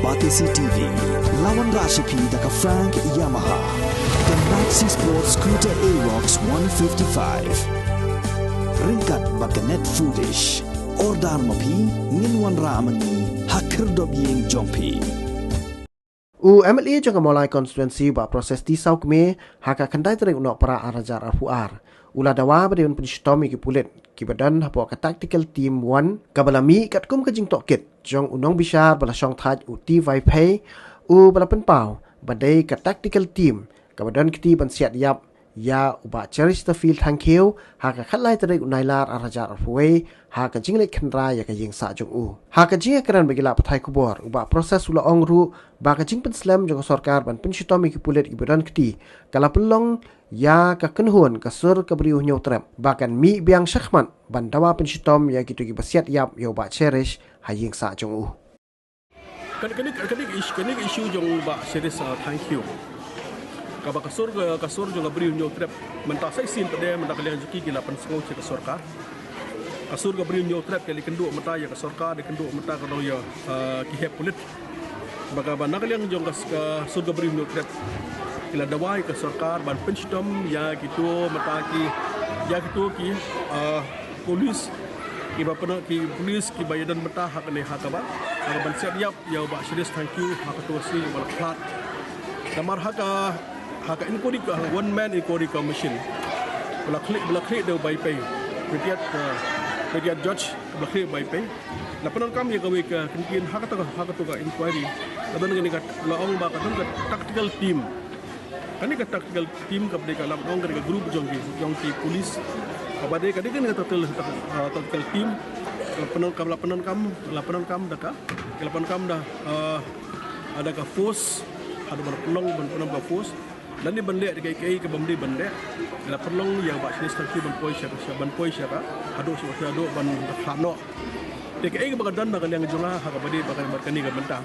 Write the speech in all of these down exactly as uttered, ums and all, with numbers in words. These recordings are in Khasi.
Batesi T V, la wanrah sha phi da ka Frank Yamaha, ka Maxi Sport Scooter Aerox one fifty-five. Ryngkat bad ka Net Foodish. Order ma phi, ngin wanrah ma ngi ha khyrdop ïing jong phi. U M L A jong ka Mawlai Constituency, Bah Proses T Sawkmie, ha ka khyndai tarik u Nohprah ar hajar arphew ar, u la dawa ba dei ban pynshitom ïa ki pulit kiba don hapoh ka Tactical Team One, kaba la mih katkum ka jingtohkit jong u nongbishar ba la shongthait, u T. Vaiphei, uba la pynpaw ba dei ka tactical team kaba don kti ban siat ïap ïa u Bah Cheristerfield Thangkhiew ha ka khatlai tarik u Nailar ar hajar arphew wei, ha ka jingleit khynra ïa ka ïing sah jong u. Ha ka jingïakren bad ki lad pathai khubor, u Bah Proses u la ong ruh ba ka jingpynslem jong ka sorkar ban pynshitom ïa ki pulit kiba don kti ka la pynlong ïa ka kynhun ka Sur ka Bri U Hynñiewtrep ba kan mih biang shakhmat ban dawa pynshitom ïa kito kiba siat ïap ïa u Bah Cherish ha ïing sah jong u. Kane, kane, kane ka ish-, kane ka issue jong u Bah Cheristerfield Thangkhiew, kaba ka Sur, ka, ka Sur jong ka Bri U Hynñiewtrep, mynta sa shisien pat de, mynta ka liang jong ki, ki la pynsngew sha ka sorkar. Ka Sur ka Bri U Hynñiewtrep ka la ïakynduh mynta ïa ka sorkar, ïakynduh mynta ka dong ïa, eh, ki heh pulit. Ba kaba na ka liang jong ka, ka Sur ka Bri U Hynñiewtrep, ki la dawa ïa ka sorkar ban pynshitom ïa kito mynta ki, ïa kito ki, eh, police, kiba pynlong, ki police kiba ïadon mynta ha kane, ha kaba, ha kaba ban siat ïap ïa u Bah Cheristerfield Thangkhiew ha kato ka sngi ba la khlad. Namar ha ka, ha ka inquiry, ka one man inquiry commission ba la khlieh, ba la khlieh da u Vaiphei, retired, eh, retired judge, ba la khlieh da u Vaiphei. La pyndonkam ïa kawei ka kyntien ha kato ka, ha kato ka inquiry. La don kane ka, la ong ba ka don ka tactical team. Kane ka tactical team kaba dei ka, la ong, kane ka group jong ki, jong ki police. Kaba dei, ka dei kane ka tactical, ah, tactical team. La pyndonkam, la pyndonkam, la pyndonkam da ka, la pyndonkam da, ah, da ka force. Haduh ban pynlong, ban pynlong ka force. Lane ban leh da kaei kaei kaba ym dei ban leh. La pynlong ïa u Bah Cheristerfield Thangkhiew ban poi sha ka, sha, ban poi sha ka, haduh sha, haduh ban khlad noh. Te kaei kaba ka don na ka liang jong nga ha kaba dei bad kane ka bynta,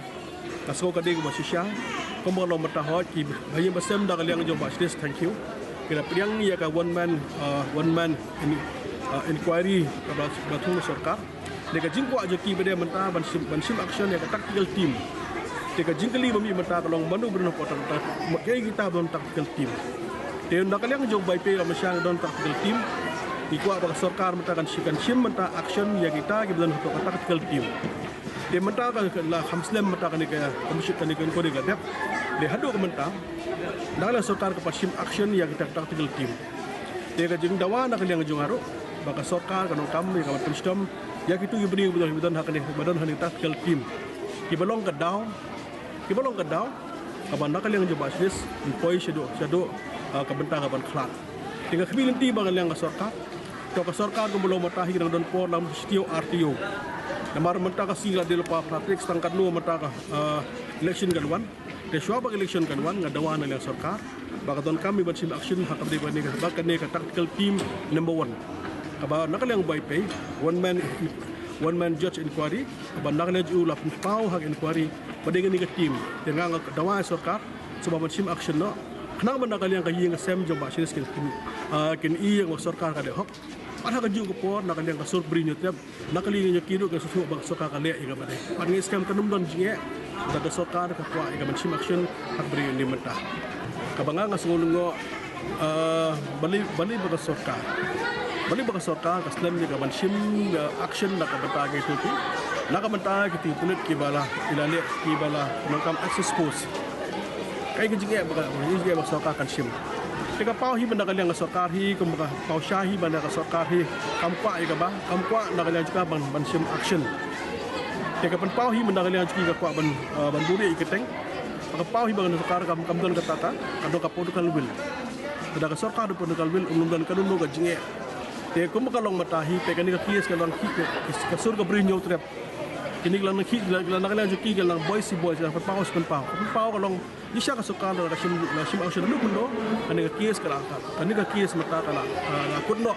nga sngew ka dei kaba shisha. Kumba ka long mynta, hooid, kiba ïeng ba sem da ka liang jong u Bah Cheristerfield Thangkhiew, ki la pdiang ïa ka one man, uh, one man in-, uh, inquiry kaba, ba la thung na sorkar. Te ka jingkwah jong ki ba dei mynta ban shim, ban shim action ïa ka tactical team. Te ka jingkylli ba mih mynta ka long, mano ba don hapoh ta-, ta-, ma-, kaei kita ba don tactical team. Te na ka liang jong u Vaiphei la ong shang don tactical team. Ngi kwah ba ka sorkar mynta kan shi-, kan shim mynta action ïa kita kiba don hapoh ka tactical team. Te mynta ka, ka la kham slem mynta kane ka commission, kane ka inquiry ka la dep. Te haduh ka mynta, na ka liang sorkar kam pat shim action ïa kita tactical team. Te ka jingdawa na ka liang jong nga ruh ba ka sorkar kan donkam ïa ka ban pynshitom ïa kito ki briew ba don, ba don ha kane, ba don ha kane ka tactical team, kiba long ka daw, kiba long ka daw kaba na ka liang jong u Bah Cheristerfield poi shaduh, shaduh, ah, ka bynta ka ban khlad. Te nga khmih lynti ba na ka liang ka sorkar, to ka sorkar kumba long mynta hi ka dang don por lam shi taïew ar taïew. Namar mynta ka sngi la dei lypa phra tarik, tang katno mynta ka, ah, election kan wan. Te shuwa ba ka election kan wan, nga dawa na ka liang sorkar ba ka donkam ïa ban shim action ha kaba dei ba kane ka, ba kane ka tactical team number one, kaba na ka liang u Vaiphei, one man, one man judge inquiry, kaba na ka liang jong u la pynpaw ha ka inquiry ba dei kane ka team. Te nga, nga dawa ïa sorkar shuwa ban shim action noh, khnang ba na ka liang ka ïing ka sem jong u Bah Cheristerfield kin, kin, ah, kin i ïa ka sorkar ka dei hok. Bad ha kajuh ka por na ka liang ka Sur Bri U Hynñiewtrep, na ka liang jong ki ruh ki sngewthuh ba ka sorkar ka leh ïa kaba dei. Bad nga ngeit skhem kan ym don jingeh, da ka sorkar ka kwah ïa ka ban shim action ha kaba dei ïa une mynta. Kaba nga, nga sngew lyngngoh, ah, balei, balei ba ka sorkar, balei ba ka sorkar ka slem ïa ka ban shim, ah, action na ka bynta kito ki, na ka bynta kito ki pulit kiba la, ki la leh, kiba la pyndonkam excess force. Kaei ka jingeh ba ka, jingeh ba ka sorkar kan shim. Te ka paw hi ba na ka liang ka sorkar hi, kumba ka paw sha hi ba na ka sorkar hi kam kwah ïa kaba, kam kwah na ka liang jong ka ban, ban shim action. Te ka pynpaw hi ba na ka liang jong ki ka kwah ban, ah, ban buhrieh ïa ka kyrteng. Ka paw hi ba na ka sorkar kam, kam don kata ka, ka don ka political will. Lada ka sorkar don political will, um don kano kano ka jingeh. Te kumba ka long mynta hi, te kane ka case ka long hi, ka, ka Sur ka Bri U Hynñiewtrep. Kine ki la nang khih, ki la, ki la na ka liang jong ki, ki la nang boys si boys, ki la pynpaw si pynpaw. Ka pynpaw ka long, ngi sha ka sorkar la shim, la shim action haduh mynno, kane ka case ka la, kane ka case mynta ka la, ah, la kut noh.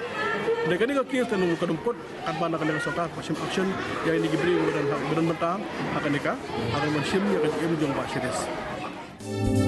Te kane ka case ka nang, ka nang kut, katba na ka liang sorkar ka shim action ïa kine ki briew ba don, ba don mynta ha kane ka, ha kane ka ban shim ïa ka jingim jong u Bah Cheristerfield.